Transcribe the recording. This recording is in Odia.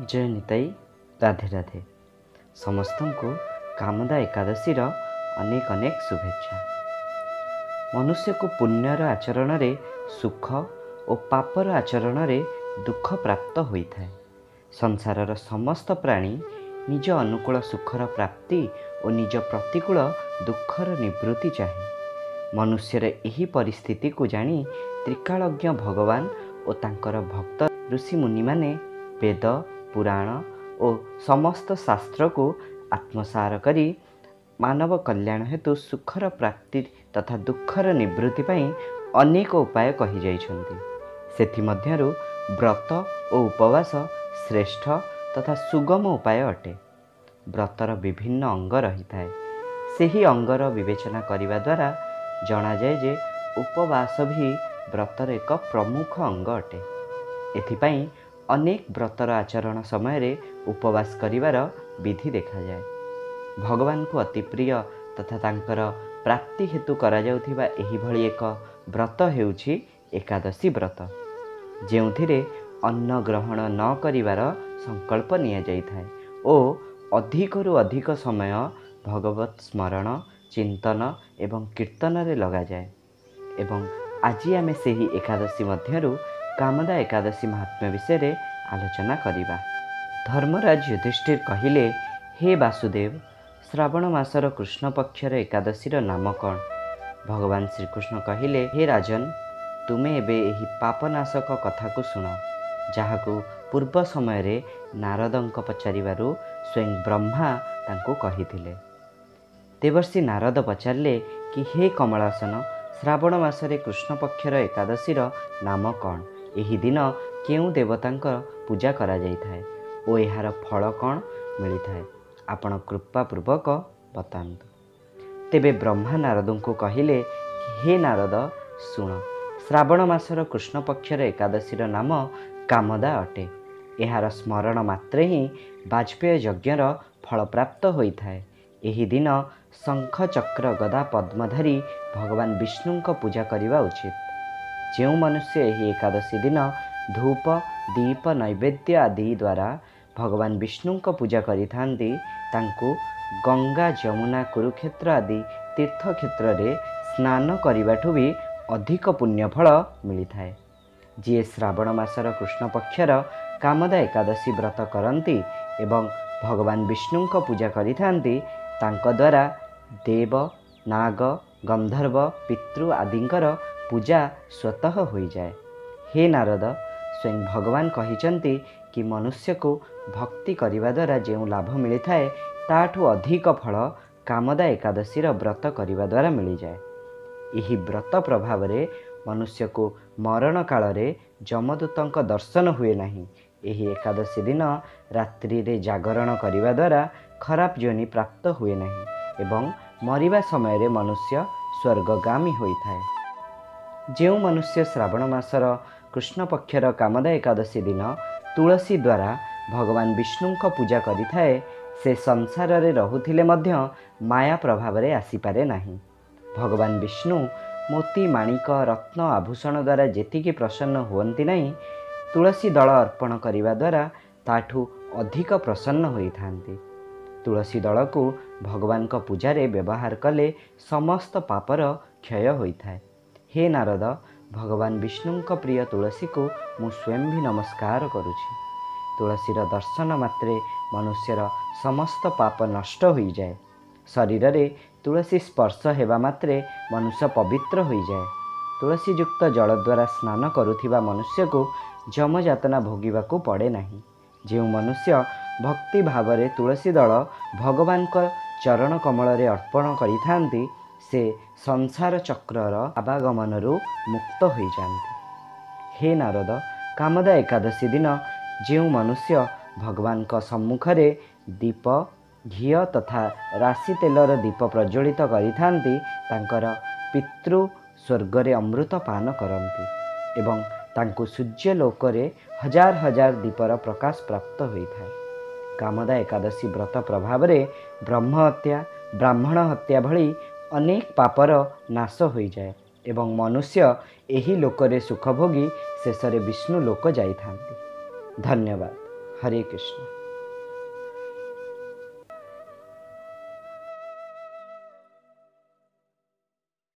ଜୟ ନିତାଇ, ରାଧେ ରାଧେ। ସମସ୍ତଙ୍କୁ କାମଦା ଏକାଦଶୀର ଅନେକ ଅନେକ ଶୁଭେଚ୍ଛା। ମନୁଷ୍ୟକୁ ପୁଣ୍ୟର ଆଚରଣରେ ସୁଖ ଓ ପାପର ଆଚରଣରେ ଦୁଃଖ ପ୍ରାପ୍ତ ହୋଇଥାଏ। ସଂସାରର ସମସ୍ତ ପ୍ରାଣୀ ନିଜ ଅନୁକୂଳ ସୁଖର ପ୍ରାପ୍ତି ଓ ନିଜ ପ୍ରତିକୂଳ ଦୁଃଖର ନିବୃତ୍ତି ଚାହେଁ। ମନୁଷ୍ୟର ଏହି ପରିସ୍ଥିତିକୁ ଜାଣି ତ୍ରିକାଳଜ୍ଞ ଭଗବାନ ଓ ତାଙ୍କର ଭକ୍ତ ଋଷିମୁନିମାନେ ବେଦ, ପୁରାଣ ଓ ସମସ୍ତ ଶାସ୍ତ୍ରକୁ ଆତ୍ମସାର କରି ମାନବ କଲ୍ୟାଣ ହେତୁ ସୁଖର ପ୍ରାପ୍ତି ତଥା ଦୁଃଖର ନିବୃତ୍ତି ପାଇଁ ଅନେକ ଉପାୟ କହିଯାଇଛନ୍ତି। ସେଥିମଧ୍ୟରୁ ବ୍ରତ ଓ ଉପବାସ ଶ୍ରେଷ୍ଠ ତଥା ସୁଗମ ଉପାୟ ଅଟେ। ବ୍ରତର ବିଭିନ୍ନ ଅଙ୍ଗ ରହିଥାଏ। ସେହି ଅଙ୍ଗର ବିବେଚନା କରିବା ଦ୍ୱାରା ଜଣାଯାଏ ଯେ ଉପବାସ ବି ବ୍ରତର ଏକ ପ୍ରମୁଖ ଅଙ୍ଗ ଅଟେ। ଏଥିପାଇଁ ଅନେକ ବ୍ରତର ଆଚରଣ ସମୟରେ ଉପବାସ କରିବାର ବିଧି ଦେଖାଯାଏ। ଭଗବାନଙ୍କୁ ଅତି ପ୍ରିୟ ତଥା ତାଙ୍କର ପ୍ରାପ୍ତି ହେତୁ କରାଯାଉଥିବା ଏହିଭଳି ଏକ ବ୍ରତ ହେଉଛି ଏକାଦଶୀ ବ୍ରତ, ଯେଉଁଥିରେ ଅନ୍ନ ଗ୍ରହଣ ନ କରିବାର ସଂକଳ୍ପ ନିଆଯାଇଥାଏ ଓ ଅଧିକରୁ ଅଧିକ ସମୟ ଭଗବତ ସ୍ମରଣ, ଚିନ୍ତନ ଏବଂ କୀର୍ତ୍ତନରେ ଲଗାଯାଏ। ଏବଂ ଆଜି ଆମେ ସେହି ଏକାଦଶୀ ମଧ୍ୟରୁ କାମଦା ଏକାଦଶୀ ମାହାତ୍ମ୍ୟ ବିଷୟରେ ଆଲୋଚନା କରିବା। ଧର୍ମରାଜ ଯୁଧିଷ୍ଠିର କହିଲେ, ହେ ବାସୁଦେବ, ଶ୍ରାବଣ ମାସର କୃଷ୍ଣ ପକ୍ଷର ଏକାଦଶୀର ନାମ କ'ଣ? ଭଗବାନ ଶ୍ରୀକୃଷ୍ଣ କହିଲେ, ହେ ରାଜନ, ତୁମେ ଏବେ ଏହି ପାପନାଶକ କଥାକୁ ଶୁଣ, ଯାହାକୁ ପୂର୍ବ ସମୟରେ ନାରଦଙ୍କ ପଚାରିବାରୁ ସ୍ୱୟଂ ବ୍ରହ୍ମା ତାଙ୍କୁ କହିଥିଲେ। ଦେବର୍ଷି ନାରଦ ପଚାରିଲେ କି ହେ କମଳାସନ, ଶ୍ରାବଣ ମାସରେ କୃଷ୍ଣ ପକ୍ଷର ଏକାଦଶୀର ନାମ କ'ଣ? ଏହି ଦିନ କେଉଁ ଦେବତାଙ୍କ ପୂଜା କରାଯାଇଥାଏ ଓ ଏହାର ଫଳ କ'ଣ ମିଳିଥାଏ? ଆପଣ କୃପାପୂର୍ବକ ବତାନ୍ତୁ। ତେବେ ବ୍ରହ୍ମା ନାରଦଙ୍କୁ କହିଲେ, ହେ ନାରଦ ଶୁଣ, ଶ୍ରାବଣ ମାସର କୃଷ୍ଣ ପକ୍ଷର ଏକାଦଶୀର ନାମ କାମଦା ଅଟେ। ଏହାର ସ୍ମରଣ ମାତ୍ରେ ହିଁ ବାଜପେୟ ଯଜ୍ଞର ଫଳପ୍ରାପ୍ତ ହୋଇଥାଏ। ଏହି ଦିନ ଶଙ୍ଖ, ଚକ୍ର, ଗଦା, ପଦ୍ମ ଧରି ଭଗବାନ ବିଷ୍ଣୁଙ୍କ ପୂଜା କରିବା ଉଚିତ। ଯେଉଁ ମନୁଷ୍ୟ ଏହି ଏକାଦଶୀ ଦିନ ଧୂପ, ଦୀପ, ନୈବେଦ୍ୟ ଆଦି ଦ୍ୱାରା ଭଗବାନ ବିଷ୍ଣୁଙ୍କ ପୂଜା କରିଥାନ୍ତି, ତାଙ୍କୁ ଗଙ୍ଗା, ଯମୁନା, କୁରୁକ୍ଷେତ୍ର ଆଦି ତୀର୍ଥକ୍ଷେତ୍ରରେ ସ୍ନାନ କରିବାଠୁ ବି ଅଧିକ ପୁଣ୍ୟଫଳ ମିଳିଥାଏ। ଯିଏ ଶ୍ରାବଣ ମାସର କୃଷ୍ଣ ପକ୍ଷର କାମଦା ଏକାଦଶୀ ବ୍ରତ କରନ୍ତି ଏବଂ ଭଗବାନ ବିଷ୍ଣୁଙ୍କ ପୂଜା କରିଥାନ୍ତି, ତାଙ୍କ ଦ୍ୱାରା ଦେବ, ନାଗ, ଗନ୍ଧର୍ବ, ପିତୃ ଆଦିଙ୍କର ପୂଜା ସ୍ୱତଃ ହୋଇଯାଏ। ହେ ନାରଦ, ସ୍ୱୟଂ ଭଗବାନ କହିଛନ୍ତି କି ମନୁଷ୍ୟକୁ ଭକ୍ତି କରିବା ଦ୍ୱାରା ଯେଉଁ ଲାଭ ମିଳିଥାଏ, ତାଠୁ ଅଧିକ ଫଳ କାମଦା ଏକାଦଶୀର ବ୍ରତ କରିବା ଦ୍ୱାରା ମିଳିଯାଏ। ଏହି ବ୍ରତ ପ୍ରଭାବରେ ମନୁଷ୍ୟକୁ ମରଣ କାଳରେ ଯମଦୂତଙ୍କ ଦର୍ଶନ ହୁଏ ନାହିଁ। ଏହି ଏକାଦଶୀ ଦିନ ରାତ୍ରିରେ ଜାଗରଣ କରିବା ଦ୍ୱାରା ଖରାପ ଯୋନି ପ୍ରାପ୍ତ ହୁଏ ନାହିଁ ଏବଂ ମରିବା ସମୟରେ ମନୁଷ୍ୟ ସ୍ୱର୍ଗଗାମୀ ହୋଇଥାଏ। ଯେଉଁ ମନୁଷ୍ୟ ଶ୍ରାବଣ ମାସର କୃଷ୍ଣ ପକ୍ଷର କାମଦା ଏକାଦଶୀ ଦିନ ତୁଳସୀ ଦ୍ୱାରା ଭଗବାନ ବିଷ୍ଣୁଙ୍କ ପୂଜା କରିଥାଏ, ସେ ସଂସାରରେ ରହୁଥିଲେ ମଧ୍ୟ ମାୟା ପ୍ରଭାବରେ ଆସିପାରେ ନାହିଁ। ଭଗବାନ ବିଷ୍ଣୁ ମୋତି, ମାଣିକ, ରତ୍ନ ଆଭୂଷଣ ଦ୍ୱାରା ଯେତିକି ପ୍ରସନ୍ନ ହୁଅନ୍ତି ନାହିଁ, ତୁଳସୀ ଦଳ ଅର୍ପଣ କରିବା ଦ୍ୱାରା ତାଠୁ ଅଧିକ ପ୍ରସନ୍ନ ହୋଇଥାନ୍ତି। ତୁଳସୀ ଦଳକୁ ଭଗବାନଙ୍କ ପୂଜାରେ ବ୍ୟବହାର କଲେ ସମସ୍ତ ପାପର କ୍ଷୟ ହୋଇଥାଏ। ହେ ନାରଦ, ଭଗବାନ ବିଷ୍ଣୁଙ୍କ ପ୍ରିୟ ତୁଳସୀକୁ ମୁଁ ସ୍ୱୟଂ ବି ନମସ୍କାର କରୁଛି। ତୁଳସୀର ଦର୍ଶନ ମାତ୍ରେ ମନୁଷ୍ୟର ସମସ୍ତ ପାପ ନଷ୍ଟ ହୋଇଯାଏ। ଶରୀରରେ ତୁଳସୀ ସ୍ପର୍ଶ ହେବା ମାତ୍ରେ ମନୁଷ୍ୟ ପବିତ୍ର ହୋଇଯାଏ। ତୁଳସୀଯୁକ୍ତ ଜଳ ଦ୍ୱାରା ସ୍ନାନ କରୁଥିବା ମନୁଷ୍ୟକୁ ଯମଯାତନା ଭୋଗିବାକୁ ପଡ଼େ ନାହିଁ। ଯେଉଁ ମନୁଷ୍ୟ ଭକ୍ତି ଭାବରେ ତୁଳସୀ ଦଳ ଭଗବାନଙ୍କ ଚରଣ କମଳରେ ଅର୍ପଣ କରିଥାନ୍ତି, ସେ ସଂସାର ଚକ୍ରର ଆବାଗମନରୁ ମୁକ୍ତ ହୋଇଯାଆନ୍ତି। ହେ ନାରଦ, କାମଦା ଏକାଦଶୀ ଦିନ ଯେଉଁ ମନୁଷ୍ୟ ଭଗବାନଙ୍କ ସମ୍ମୁଖରେ ଦୀପ, ଘିଅ ତଥା ରାଶି ତେଲର ଦୀପ ପ୍ରଜ୍ୱଳିତ କରିଥାନ୍ତି, ତାଙ୍କର ପିତୃ ସ୍ୱର୍ଗରେ ଅମୃତ ପାନ କରନ୍ତି ଏବଂ ତାଙ୍କୁ ସୂର୍ଯ୍ୟଲୋକରେ ହଜାର ହଜାର ଦୀପର ପ୍ରକାଶ ପ୍ରାପ୍ତ ହୋଇଥାଏ। କାମଦା ଏକାଦଶୀ ବ୍ରତ ପ୍ରଭାବରେ ବ୍ରହ୍ମ ହତ୍ୟା, ବ୍ରାହ୍ମଣ ହତ୍ୟା ଭଳି ଅନେକ ପାପର ନାଶ ହୋଇଯାଏ ଏବଂ ମନୁଷ୍ୟ ଏହି ଲୋକରେ ସୁଖ ଭୋଗି ଶେଷରେ ବିଷ୍ଣୁ ଲୋକ ଯାଇଥାନ୍ତି। ଧନ୍ୟବାଦ। ହରେ କୃଷ୍ଣ।